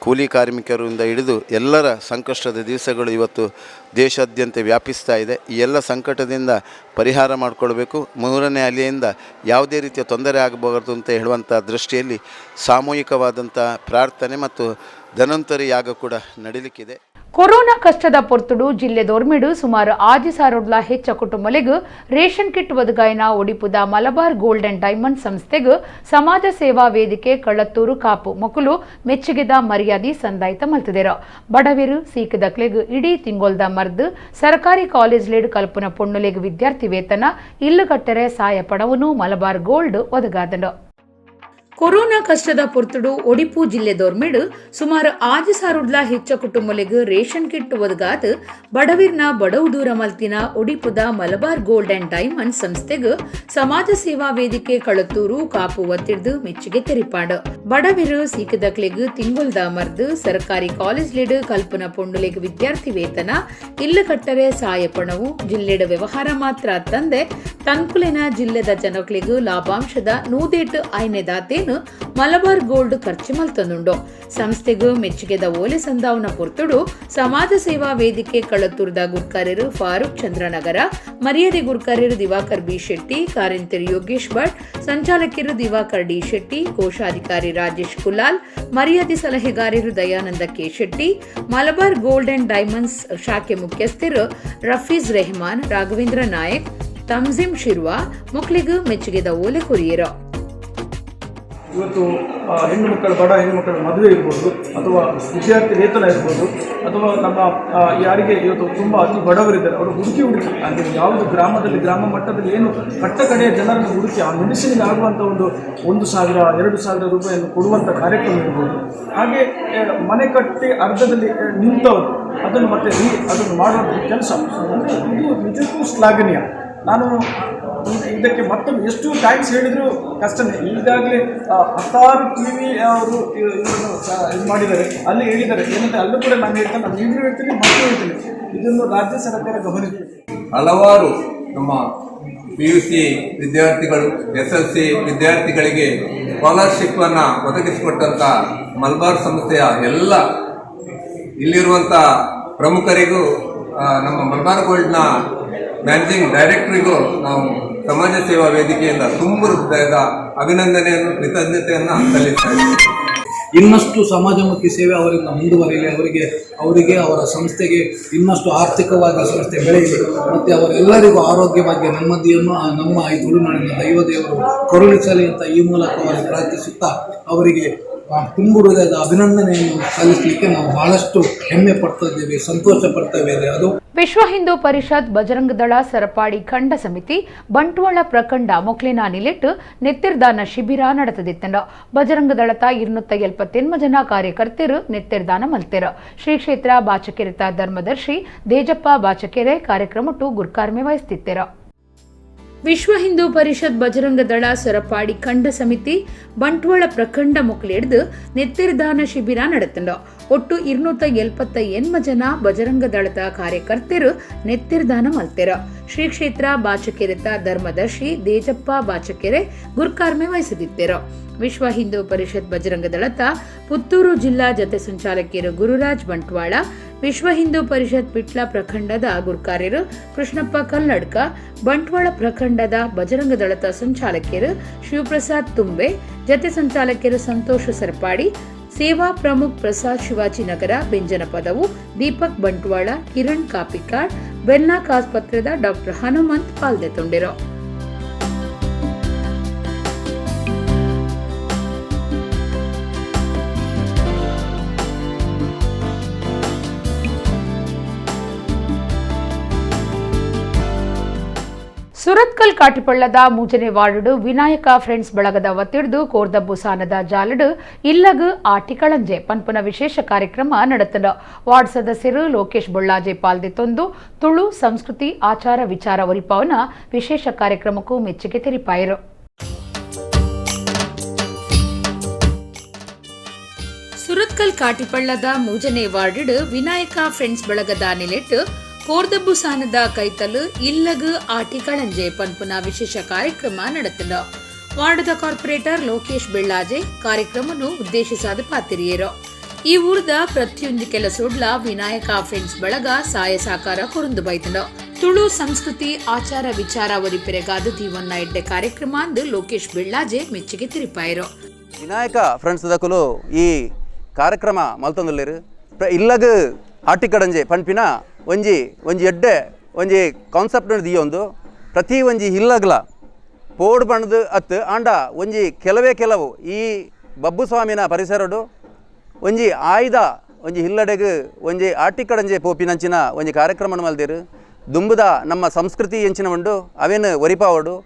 ಕೂಲಿ ಕಾರ್ಮಿಕರಿಂದ ಹಿಡಿದು ಎಲ್ಲರ ಸಂಕಷ್ಟದ ದಿವಸಗಳು ಇವತ್ತು ದೇಶಾದ್ಯಂತ ವ್ಯಾಪಿಸ್ತಾ ಇದೆ. ಈ ಎಲ್ಲ ಸಂಕಟದಿಂದ ಪರಿಹಾರ ಮಾಡಿಕೊಳ್ಬೇಕು. ಮೂರನೇ ಅಲೆಯಿಂದ ಯಾವುದೇ ರೀತಿಯ ತೊಂದರೆ ಆಗಬಾರದು ಅಂತ ಹೇಳುವಂಥ ದೃಷ್ಟಿಯಲ್ಲಿ ಸಾಮೂಹಿಕವಾದಂಥ ಪ್ರಾರ್ಥನೆ ಮತ್ತು ಧನ್ವಂತರಿ ಯಾಗ ಕೂಡ ನಡೀಲಿಕ್ಕಿದೆ. ಕೊರೋನಾ ಕಷ್ಟದ ಪೊರ್ತುಡು ಜಿಲ್ಲೆ ದೊರ್ಮಿಡು ಸುಮಾರು 6,000 ಹೆಚ್ಚ ಕುಟುಂಬಲೆಗು ರೇಷನ್ ಕಿಟ್ ಒದಗಾಯಿನ ಒಡಿಪುದ ಮಲಬಾರ್ ಗೋಲ್ಡ್ ಅಂಡ್ ಡೈಮಂಡ್ ಸಂಸ್ಥೆಗೂ ಸಮಾಜ ಸೇವಾ ವೇದಿಕೆ ಕಳ್ಳತ್ತೂರು ಕಾಪು ಮೊಕಲು ಮೆಚ್ಚುಗೆದ ಮರ್ಯಾದೆ ಸಂದಾಯ್ತ ಮಲ್ತಿದೆರು. ಬಡವಿರು ಸೀಕದಕ್ಲೆಗು ಇಡೀ ತಿಂಗೊಲ್ದ ಮರ್ದು ಸರ್ಕಾರಿ ಕಾಲೇಜ್ ಲೇಡು ಕಲ್ಪನ ಪೊಣ್ಣುಲೆಗು ವಿದ್ಯಾರ್ಥಿ ವೇತನ ಇಲ್ಲು ಕಟ್ಟರೆ ಸಾಯ ಪಡವನು ಮಲಬಾರ್ ಗೋಲ್ಡ್ ಒದಗಾದಂಡು. ಕೊರೋನಾ ಕಷ್ಟದ ಪೊರ್ತುಡು ಒಡಿಪು ಜಿಲ್ಲೆ ದೊರ್ಮಿಡು ಸುಮಾರು 6,000 ಹೆಚ್ಚ ಕುಟುಂಬಲೆಗು ರೇಷನ್ ಕಿಟ್ ಒದಗಾದ ಬಡವಿರ್ನ ಬಡವು ದೂರ ಮಲ್ತಿನ ಒಡಿಪುದ ಮಲಬಾರ್ ಗೋಲ್ಡ್ ಅಂಡ್ ಡೈಮಂಡ್ ಸಂಸ್ಥೆಗು ಸಮಾಜ ಸೇವಾ ವೇದಿಕೆ ಕಳತ್ತೂರು ಕಾಪು ಒತ್ತಿಡ್ದು ಮೆಚ್ಚುಗೆ ತೆರಿಪಾಡು. ಬಡವಿರು ಸೀಕದಕ್ಲೆಗು ತಿಂಗೊಲ್ದ ಮರ್ದು ಸರ್ಕಾರಿ ಕಾಲೇಜ್ ಲೇಡು ಕಲ್ಪನ ಪೊಂಡುಲೆಗು ವಿದ್ಯಾರ್ಥಿ ವೇತನ ಇಲ್ಲು ಕಟ್ಟರೆ ಸಾಯ ಪಣವು ಜಿಲ್ಲೆಡ ವ್ಯವಹಾರ ಮಾತ್ರ ತಂದೆ ತನ್ಕುಲೆನ ಜಿಲ್ಲೆದ ಜನಕ್ಲೆಗು ಲಾಭಾಂಶದ ನೂದೇಟು ಐನೆದಾತೇನು ಮಲಬಾರ್ ಗೋಲ್ಡ್ ಖರ್ಚು ಮಲ್ತಂದುಂಡು. ಸಂಸ್ಥೆಗೂ ಮೆಚ್ಚುಗೆದ ಓಲೆ ಸಂದಾವನ ಪೊರ್ತುಡು ಸಮಾಜ ಸೇವಾ ವೇದಿಕೆ ಕಳತ್ತೂರ್ದ ಗುರ್ಕಾರ್ಯರು ಫಾರೂಕ್ ಚಂದ್ರನಗರ, ಮರ್ಯಾದೆ ಗುರ್ಕಾರ್ಯರು ದಿವಾಕರ್ ಬಿ ಶೆಟ್ಟಿ, ಕಾರಂತರು ಯೋಗೇಶ್ ಭಟ್, ಸಂಚಾಲಕರು ದಿವಾಕರ್ ಡಿ ಶೆಟ್ಟಿ, ಕೋಶಾಧಿಕಾರಿ ರಾಜೇಶ್ ಕುಲಾಲ್, ಮರ್ಯಾದೆ ಸಲಹೆಗಾರರು Dayananda K Shetty, Malabar gold and diamonds ಶಾಖೆ ಮುಖ್ಯಸ್ಥರು ರಫೀಜ್ ರೆಹಮಾನ್, ರಾಘವೇಂದ್ರ ನಾಯಕ್, ತಂಜಿಮ್ ಶಿರ್ವಾ ಮಕ್ಕಳಿಗೂ ಮೆಚ್ಚುಗೆದ ಓಲೆ ಕೊರಿಯರು. ಇವತ್ತು ಹೆಣ್ಣು ಮಕ್ಕಳ, ಬಡ ಹೆಣ್ಣು ಮಕ್ಕಳ ಮದುವೆ ಇರ್ಬೋದು, ಅಥವಾ ವಿದ್ಯಾರ್ಥಿ ವೇತನ ಇರ್ಬೋದು, ಅಥವಾ ನಮ್ಮ ಯಾರಿಗೆ ಇವತ್ತು ತುಂಬ ಅತಿ ಬಡವರಿದ್ದಾರೆ ಅವರು ಹುಡುಕಿ ಹುಡುಕಿ ಅಂದರೆ ಯಾವುದು ಗ್ರಾಮದಲ್ಲಿ, ಗ್ರಾಮ ಮಟ್ಟದಲ್ಲಿ ಏನು ಕಟ್ಟ ಕಡೆಯ ಜನರನ್ನು ಹುಡುಕಿ ಆ ಮೆಡಿಸಿನ್ಗೆ ಆಗುವಂಥ ಒಂದು 1,000 2,000 ರೂಪಾಯಿಯನ್ನು ಕೊಡುವಂಥ ಕಾರ್ಯಕ್ರಮ ಇರ್ಬೋದು. ಹಾಗೆ ಮನೆ ಕಟ್ಟಿ ಅರ್ಧದಲ್ಲಿ ನಿಂತವರು ಅದನ್ನು ಮತ್ತೆ ಅದನ್ನು ಮಾಡುವಂಥ ಕೆಲಸ ಅಂದರೆ ಇದು ನಿಜಕ್ಕೂ ಶ್ಲಾಘನೀಯ. ನಾನು ಇದಕ್ಕೆ ಮತ್ತೊಮ್ಮೆ ಎಷ್ಟು thanks ಹೇಳಿದರೂ ಕಷ್ಟನೇ. ಈಗಾಗಲೇ 10 ಟಿ ವಿ ಅವರು ಇವರನ್ನು ಇದು ಮಾಡಿದ್ದಾರೆ, ಅಲ್ಲಿ ಹೇಳಿದ್ದಾರೆ ಏನಂತ ಅಲ್ಲೂ ಕೂಡ ನಾನು ಹೇಳ್ತೇನೆ, ನಾನು ಈಗಲೂ ಹೇಳ್ತೀನಿ, ಮತ್ತೆ ಹೇಳ್ತೀನಿ, ಇದನ್ನು ರಾಜ್ಯ ಸರ್ಕಾರ ಗಮನಿಸಬೇಕು. ಹಲವಾರು ನಮ್ಮ ಪಿಯುಸಿ ವಿದ್ಯಾರ್ಥಿಗಳು, ಎಸ್ಎಲ್ಸಿ ವಿದ್ಯಾರ್ಥಿಗಳಿಗೆ ಸ್ಕಾಲರ್ಶಿಪ್ ಅನ್ನು ಒದಗಿಸಿಕೊಟ್ಟಂತ ಮಲ್ಬಾರ್ ಸಂಸ್ಥೆಯ ಎಲ್ಲ ಇಲ್ಲಿರುವಂಥ ಪ್ರಮುಖರಿಗೂ, ನಮ್ಮ ಮಲ್ಬಾರ್ ಗೋಲ್ಡ್ನ ಮ್ಯಾನೇಜಿಂಗ್ ಡೈರೆಕ್ಟರಿಗೂ ನಾವು ಸಮಾಜ ಸೇವಾ ವೇದಿಕೆಯಿಂದ ತುಂಬ ಹೃದಯದ ಅಭಿನಂದನೆಯನ್ನು, ಕೃತಜ್ಞತೆಯನ್ನು ಸಲ್ಲಿಸ್ತಾ ಇದ್ದೀವಿ. ಇನ್ನಷ್ಟು ಸಮಾಜಮುಖಿ ಸೇವೆ ಅವರಿಂದ ಮುಂದುವರಿಯಲಿ. ಅವರಿಗೆ ಅವರಿಗೆ ಅವರ ಸಂಸ್ಥೆಗೆ ಇನ್ನಷ್ಟು ಆರ್ಥಿಕವಾಗಿ ಸಂಸ್ಥೆ ಬೆಳೆಯಲಿ ಮತ್ತು ಅವರೆಲ್ಲರಿಗೂ ಆರೋಗ್ಯವಾಗಿ ನೆಮ್ಮದಿಯನ್ನು ಆ ನಮ್ಮ ಈ ತುಳುನಾಡಿನ ದೈವದೇವರು ಕರುಣಿಸಲಿ ಅಂತ ಈ ಮೂಲಕ ಅವರಿಗೆ ಪ್ರಾರ್ಥಿಸುತ್ತಾ, ಅವರಿಗೆ ತುಂಬು ಹೃದಯದ ಅಭಿನಂದನೆಯನ್ನು ಸಲ್ಲಿಸಲಿಕ್ಕೆ ನಾವು ಬಹಳಷ್ಟು ಹೆಮ್ಮೆ ಪಡ್ತಾ ಇದ್ದೇವೆ, ಸಂತೋಷ ಪಡ್ತೇವೆ ಅದು. ವಿಶ್ವ ಹಿಂದೂ ಪರಿಷತ್ ಬಜರಂಗದಳ ಸರಪಾಡಿ ಖಂಡ ಸಮಿತಿ ಬಂಟ್ವಾಳ ಪ್ರಖಂಡ ಮೊಕ್ಲಿನ ನಿಲೆಟ್ ನೆತ್ತಿರ್ದಾನ ಶಿಬಿರ ನಡೆತದಿತ್ತಂಡ. ಬಜರಂಗದಳತ 278 ಜನ ಕಾರ್ಯಕರ್ತರು ನೆತ್ತಿರ್ದಾನ ಮಲ್ತೆರು. ಶ್ರೀ ಕ್ಷೇತ್ರ ಬಾಚಕೆರೆತ ಧರ್ಮದರ್ಶಿ ದೇಜಪ್ಪ ಬಾಚಕೆರೆ ಕಾರ್ಯಕ್ರಮಟ್ಟು ಗುರ್ಕಾರ್ಮೆ ವಹಿಸ್ತಿತ್ತೆರು. ವಿಶ್ವ ಹಿಂದೂ ಪರಿಷತ್ ಬಜರಂಗ ದಳ ಸೊರಪಾಡಿ ಖಂಡ ಸಮಿತಿ ಬಂಟ್ವಾಳ ಪ್ರಖಂಡ ಮೊಕ್ಲೆಡ್ದು ನೆತ್ತಿರ್ದಾನ ಶಿಬಿರ ನಡೆತಂಡ. ಒಟ್ಟು 278 ಜನ ಬಜರಂಗ ದಳದ ಕಾರ್ಯಕರ್ತರು ನೆತ್ತಿರ್ದಾನ ಮಲ್ತೆರ. ಶ್ರೀ ಕ್ಷೇತ್ರ ಬಾಚಕೆರೆತ ಧರ್ಮದರ್ಶಿ ದೇಜಪ್ಪ ಬಾಚಕೆರೆ ಗುರ್ಕಾರ್ಮೆ ವಹಿಸದಿತ್ತೆರು. ವಿಶ್ವ ಹಿಂದೂ ಪರಿಷತ್ ಬಜರಂಗ ದಳತ ಪುತ್ತೂರು ಜಿಲ್ಲಾ ಜತೆ ಸಂಚಾಲಕಿಯರು ಗುರುರಾಜ್ ಬಂಟ್ವಾಳ, ವಿಶ್ವ ಹಿಂದೂ ಪರಿಷತ್ ವಿಟ್ಲ ಪ್ರಖಂಡದ ಗುರ್ಕಾರ್ಯರು ಕೃಷ್ಣಪ್ಪ ಕಲ್ಲಡ್ಕ, ಬಂಟ್ವಾಳ ಪ್ರಖಂಡದ ಬಜರಂಗ ದಳತ ಸಂಚಾಲಕಿಯರು ಶಿವಪ್ರಸಾದ್ ತುಂಬೆ, ಜತೆ ಸಂಚಾಲಕಿಯರು ಸಂತೋಷ ಸರಪಾಡಿ, ಸೇವಾ ಪ್ರಮುಖ್ ಪ್ರಸಾದ್ ಶಿವಾಜಿನಗರ ಬೆಂಜನಪದವು, ದೀಪಕ್ ಬಂಟ್ವಾಳ, ಕಿರಣ್ ಕಾಪಿಕಾಡ್, ವೆನ್ಲಾಕ್ ಆಸ್ಪತ್ರೆದ ಡಾಕ್ಟರ್ ಹನುಮಂತ್ ಪಾಲ್ದೆತೊಂಡಿರು. ಸುರತ್ಕಲ್ ಕಾಟಿಪಳ್ಳದ ಮೂಜನೆ ವಾರ್ಡು ವಿನಾಯಕ ಫ್ರೆಂಡ್ಸ್ ಬಳಗದ ವತಿಡ್ದು ಕೋರ್ದಬ್ಬು ಸಾನದ ಜಾಲಡು ಇಲ್ಲಗು ಆಟಿಕಳಂಜೆ ಪನ್ಪುನ ವಿಶೇಷ ಕಾರ್ಯಕ್ರಮ ನಡೆತಂಡ. ವಾರ್ಡ್ ಸದಸ್ಯರು ಲೋಕೇಶ್ ಬೊಳ್ಳಾಜೆ ಪಾಲ್ದೆತೊಂದು ತುಳು ಸಂಸ್ಕೃತಿ ಆಚಾರ ವಿಚಾರ ಒರಿಪಾವನ ವಿಶೇಷ ಕಾರ್ಯಕ್ರಮಕ್ಕೂ ಮೆಚ್ಚುಗೆ ತೆರಿಪಾಯರು. ಸುರತ್ಕಲ್ ಕಾಟಿಪಳ್ಳದ ಮೂಜನೆ ವಾರ್ಡ್ ವಿನಾಯಕ ಫ್ರೆಂಡ್ಸ್ ಬಳಗದ ನಿಲೆಟ್ ಕೋರ್ದಬ್ಬು ಸಾನದ ಕೈತಲು ಇಲ್ಲಗು ಆಟಿಕಳಂಜೆ ಪನ್ಪುನ ವಿಶೇಷ ಕಾರ್ಯಕ್ರಮ ನಡೆತಂಡ. ವಾರ್ಡದ ಕಾರ್ಪೊರೇಟರ್ ಲೋಕೇಶ್ ಬೆಳ್ಳಾಜೆ ಕಾರ್ಯಕ್ರಮವನ್ನು ಉದ್ದೇಶಿಸಾದ ಪಾತಿರಿಯರು. ಈ ಊರ್ದ ಪ್ರತಿಯೊಂದು ಕೆಲಸೋಡ್ಲ ವಿನಾಯಕ ಫ್ರೆಂಡ್ಸ್ ಬಳಗ ಸಾಯ ಸಾಕಾರ ಕೊರಂದು ಬೈತಂಡ. ತುಳು ಸಂಸ್ಕೃತಿ ಆಚಾರ ವಿಚಾರ ಒರಿಪೆರೆಗಾದ ದೀವನ್ನ ಎಡ್ಡೆ ಕಾರ್ಯಕ್ರಮ ಅಂದು ಲೋಕೇಶ್ ಬೆಳ್ಳಾಜೆ ಮೆಚ್ಚುಗೆ ತಿರಿಪಾಯರು. ವಿನಾಯಕ ಫ್ರೆಂಡ್ಸ್ ದಕುಲು ಈ ಕಾರ್ಯಕ್ರಮ ಮಲ್ತೊಂದುಲ್ಲೆರ್. ಇಲ್ಲಗು ಆಟಿಕಡಂಜೆ ಪನ್ಪಿನ ಒಂಜಿ ಒಂಜಿ ಎಡ್ಡೆ ಒಂಜಿ ಕಾನ್ಸೆಪ್ಟ್ ದಿಯೊಂದು ಪ್ರತಿ ಒಂಜಿ ಇಲ್ಲಗ್ಲ ಪೋಡು ಬಣ್ಣದ ಅತ್ತು ಆಂಡ ಒಂಜಿ ಕೆಲವೇ ಕೆಲವು ಈ ಬಬ್ಬುಸ್ವಾಮಿನ ಪರಿಸರಡು ಒಂಜಿ ಆಯ್ದ ಒಂಜಿ ಹಿಲ್ಲಡೆಗ್ ಒಂಜಿ ಆಟಿಕಡಂಜೆ ಪೋಪಿನಂಚಿನ ಒಂಜಿ ಕಾರ್ಯಕ್ರಮ ಮಲ್ದಿರು. ದುಂಬುದ ನಮ್ಮ ಸಂಸ್ಕೃತಿ ಎಂಚಿನ ಉಂಡು ಅವೇನು ಒರಿಪಾವಡು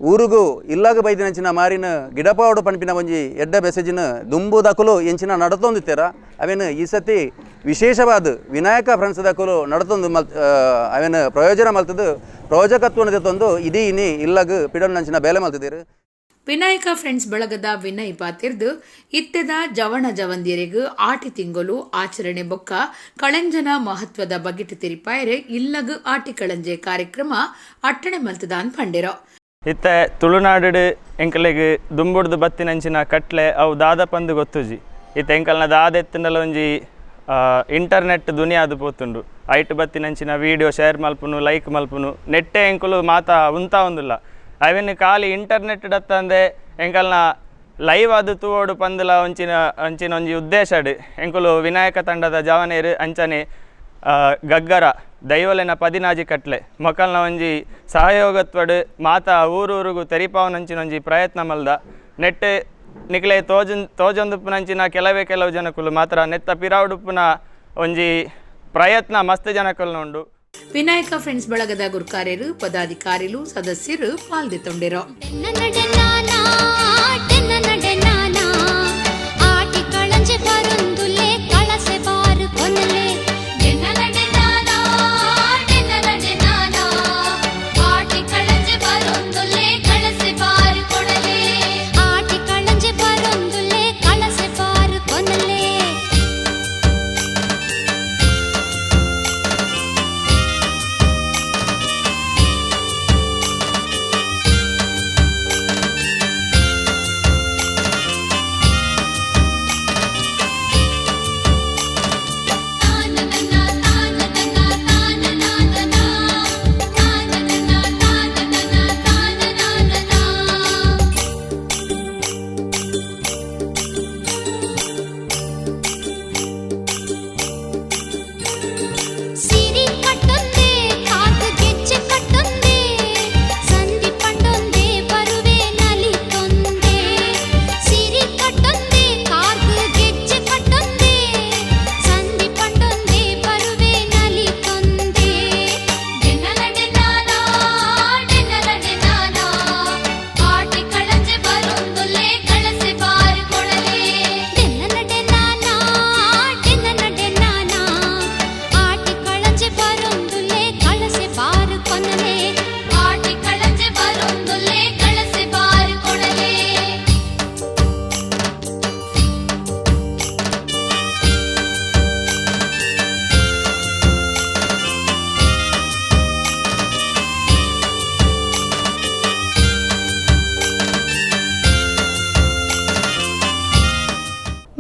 ಊರುಗು ಇಲ್ಲಾಗ ಬೈದಿನಂಚಿನ ಮಾರಿನ ಗಿಡಪಾವಡು ಪನ್ಪಿನ ಒಂಜಿ ಎಡ್ಡ ಮೆಸೇಜಿನ ದುಂಬುದಕುಲು ಎಂಚಿನ ನಡತೊಂದಿತ್ತೆರ ಅವೇನು ಈ ಸತಿ ವಿಶೇಷವಾದ ವಿನಾಯಕ ಫ್ರೆಂಡ್ಸ್ ದಕುಲು ನಡತೊಂದು ಮಲ್ ಅವೇನು ಪ್ರಯೋಜನ ಮಲ್ತದು ಪ್ರಯೋಜಕತ್ವನ ತಂದು ಇದೀ ಇನಿ ಇಲ್ಲಾಗ ಪಿಡೊಂಚಿನ ಬೇಲೆ ಮಲ್ತಿದ್ದೀರು. ವಿನಾಯಕ ಫ್ರೆಂಡ್ಸ್ ಬಳಗದ ವಿನಯ್ ಪಾತಿರ್ದು ಇತ್ತೆದ ಜವಣ ಜವಂದಿಯರಿಗೂ ಆಟಿ ತಿಂಗಳು ಆಚರಣೆ ಬೊಕ್ಕ ಕಳಂಜನ ಮಹತ್ವದ ಬಗೆಟ್ ತಿರಿಪಾಯರೆ ಇಲ್ಲಗು ಆಟಿ ಕಳಂಜೆ ಕಾರ್ಯಕ್ರಮ ಅಟ್ಟಣೆ ಮಲ್ತದ ಪಂಡಿರೋ. ಇತ್ತೆ ತುಳುನಾಡು ಎಂಕಲೆಗ್ ದುಂಬುಡ್ದು ಬತ್ತಿನಂಚಿನ ಕಟ್ಲೆ ಅವು ದಾದ ಪಂದು ಗೊತ್ತುಜಿ. ಇತ್ತೆ ಎಂಕಲ್ನ ದಾದ ಎತ್ತಂಡಲ ಒಂಜಿ ಇಂಟರ್ನೆಟ್ ದುನಿಯಾದು ಪೋತುಂಡು. ಐಟ್ ಬತ್ತಿನಂಚಿನ ವೀಡಿಯೋ ಶೇರ್ ಮಲ್ಪುನು, ಲೈಕ್ ಮಲ್ಪುನು, ನೆಟ್ಟೆ ಎಂಕುಲು ಮಾತಾ ಉಂತಾ ಒಂದುಲ್ಲ. ಅವೆನ್ ಖಾಲಿ ಇಂಟರ್ನೆಟ್ ಡತ್ತಂದೆ ಎಂಕಲ್ನ ಲೈವ್ ಅದು ತೂವೋಡು ಪಂದುಲ ಒಂಚಿನ ಅಂಚಿನ ಒಂಜಿ ಉದ್ದೇಶಡ್ ಎಂಕುಲು ವಿನಾಯಕ ತಂಡದ ಜವನೇರು ಅಂಚನೆ ಗಗ್ಗರ ದೈವಲೆನ ಪದಿನಾಜಿ ಕಟ್ಲೆ ಮೊಕಲ್ನ ಒಂಜಿ ಸಹಯೋಗತ್ವಡು ಮಾತಾ ಊರೂರುಗು ತೆರಿಪಾವನಂಚಿನೊಂಜಿ ಪ್ರಯತ್ನ ಮಲ್ದ. ನೆಟ್ ನಿಕ್ಲೆ ತೋಜೊಂದುಪ್ಪುನಂಚಿನ ಕೆಲವೇ ಕೆಲವು ಜನಕುಲು ಮಾತ್ರ ನೆತ್ತ ಪಿರಾವುಡುಪ್ಪುನ ಒಂಜಿ ಪ್ರಯತ್ನ ಮಸ್ತ್ ಜನಕುಲು ಉಂಡು. ವಿನಾಯಕ ಫ್ರೆಂಡ್ಸ್ ಬಳಗದ ಗುರ್ಕಾರ್ಯರು, ಪದಾಧಿಕಾರಿಲು, ಸದಸ್ಯರು ಪಾಲ್ದೆತೊಂಡಿರು.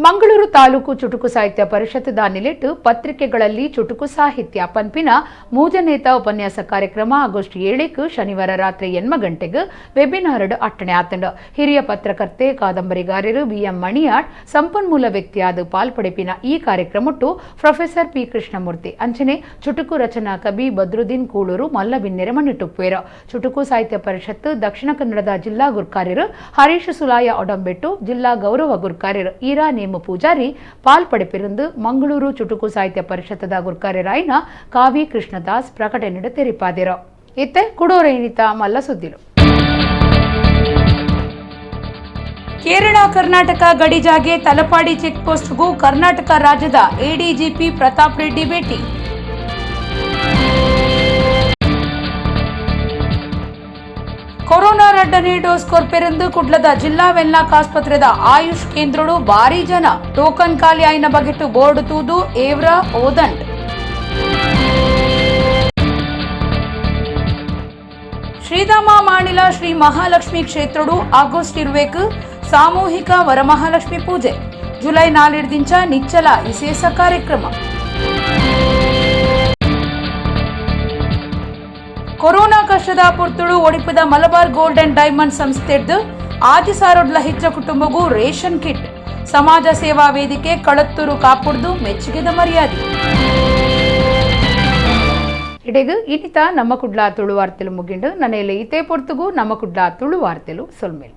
ಮಂಗಳೂರು ತಾಲೂಕು ಚುಟುಕು ಸಾಹಿತ್ಯ ಪರಿಷತ್ದ ನಿಲೆಟ್ಟು ಪತ್ರಿಕೆಗಳಲ್ಲಿ ಚುಟುಕು ಸಾಹಿತ್ಯ ಪನ್ಪಿನ ಮೂಜನೇತ ಉಪನ್ಯಾಸ ಕಾರ್ಯಕ್ರಮ ಆಗಸ್ಟ್ 7 ಶನಿವಾರ ರಾತ್ರಿ 8 ಗಂಟೆಗೆ ವೆಬಿನಾರ್ ಅಟ್ಟಣೆ ಆತಂಡು. ಹಿರಿಯ ಪತ್ರಕರ್ತೆ ಕಾದಂಬರಿಗಾರರು ಬಿಎಂ ಮಣಿಯಾಡ್ ಸಂಪನ್ಮೂಲ ವ್ಯಕ್ತಿಯಾದ ಪಾಲ್ಪಡೆಪಿನ ಈ ಕಾರ್ಯಕ್ರಮಟ್ಟು ಪ್ರೊಫೆಸರ್ ಪಿ ಕೃಷ್ಣಮೂರ್ತಿ ಅಂಚನೆ ಚುಟುಕು ರಚನಾ ಕವಿ ಬದ್ರುದ್ದೀನ್ ಕೂಳೂರು ಮಲ್ಲಬಿನ್ನೆರೆ ಮಣ್ಣಿಟ್ಟುಪ್ಪೇರು. ಚುಟುಕು ಸಾಹಿತ್ಯ ಪರಿಷತ್ ದಕ್ಷಿಣ ಕನ್ನಡದ ಜಿಲ್ಲಾ ಗುರ್ಕಾರ್ಯರು ಹರೀಶ್ ಸುಲಾಯ ಒಡಂಬೆಟ್ಟು, ಜಿಲ್ಲಾ ಗೌರವ ಗುರ್ಕಾರ್ಯರು ಈರಾ ನೇಮು ಪೂಜಾರಿ ಪಾಲ್ಪಡೆಪಿರಂದು ಮಂಗಳೂರು ಚುಟುಕು ಸಾಹಿತ್ಯ ಪರಿಷತ್ತದ ಗುರ್ಕಾರ್ಯರಾಯನ ಕಾವಿ ಕೃಷ್ಣದಾಸ್ ಪ್ರಕಟಣೆ ತೆರಿಪಾದಿರು. ಇತ್ತೆ ಕುಡೋರೈನಿತ ಮಲ್ಲ ಸುದ್ದಿಲು. ಕೇರಳ ಕರ್ನಾಟಕ ಗಡಿಜಾಗೆ ತಲಪಾಡಿ ಚೆಕ್ ಪೋಸ್ಟ್ಗೂ ಕರ್ನಾಟಕ ರಾಜ್ಯದ ಎಡಿಜಿಪಿ ಪ್ರತಾಪ್ ರೆಡ್ಡಿ ಭೇಟಿ. ಕೊರೋನಾ ರಡ್ಡನೇ ಡೋಸ್ ಕೊರ್ಪೆರೆಂದು ಕುಡ್ಲದ ಜಿಲ್ಲಾ ವೆನ್ಲಾಕ್ ಆಸ್ಪತ್ರೆದ ಆಯುಷ್ ಕೇಂದ್ರಡು ಭಾರಿ ಜನ. ಟೋಕನ್ ಖಾಲಿ ಆಯ್ನ ಬಗೆಟ್ಟು ಬೋರ್ಡ್ ತೂದು ಏವ್ರ ಓದಂಡ್. ಶ್ರೀಧಾಮ ಮಾಣಿಲ ಶ್ರೀ ಮಹಾಲಕ್ಷ್ಮಿ ಕ್ಷೇತ್ರಡು ಆಗಸ್ಟ್ 20 ಸಾಮೂಹಿಕ ವರಮಹಾಲಕ್ಷ್ಮಿ ಪೂಜೆ. ಜುಲೈ 4 ದಿಂಚ ನಿಚ್ಚಲ ವಿಶೇಷ ಕಾರ್ಯಕ್ರಮ. ಕೊರೋನಾ ಕಷ್ಟದ ಪುರ್ತುಳು ಒಡಿಪದ ಮಲಬಾರ್ ಗೋಲ್ಡ್ ಅಂಡ್ ಡೈಮಂಡ್ ಸಂಸ್ಥೆದ್ದು 6,000 ಹೆಚ್ಚ ಕುಟುಂಬಗೂ ರೇಷನ್ ಕಿಟ್. ಸಮಾಜ ಸೇವಾ ವೇದಿಕೆ ಕಳತ್ತೂರು ಕಾಪುಡ್ದು ಮೆಚ್ಚುಗೆದ ಮರ್ಯಾದೆ. ಇಡೆಗು ಇನಿತ ನಮ್ಮ ಕುಡ್ಲ ತುಳು ವಾರ್ತೆಲು ಮುಗಿಂಡು. ನನೆಯಲ್ಲಿ ಇತೇ ಪೊರ್ತುಗು ನಮ್ಮ ಕುಡ್ಲ ತುಳು ವಾರ್ತೆಲು ಸೊಲ್ಮೇಲ್.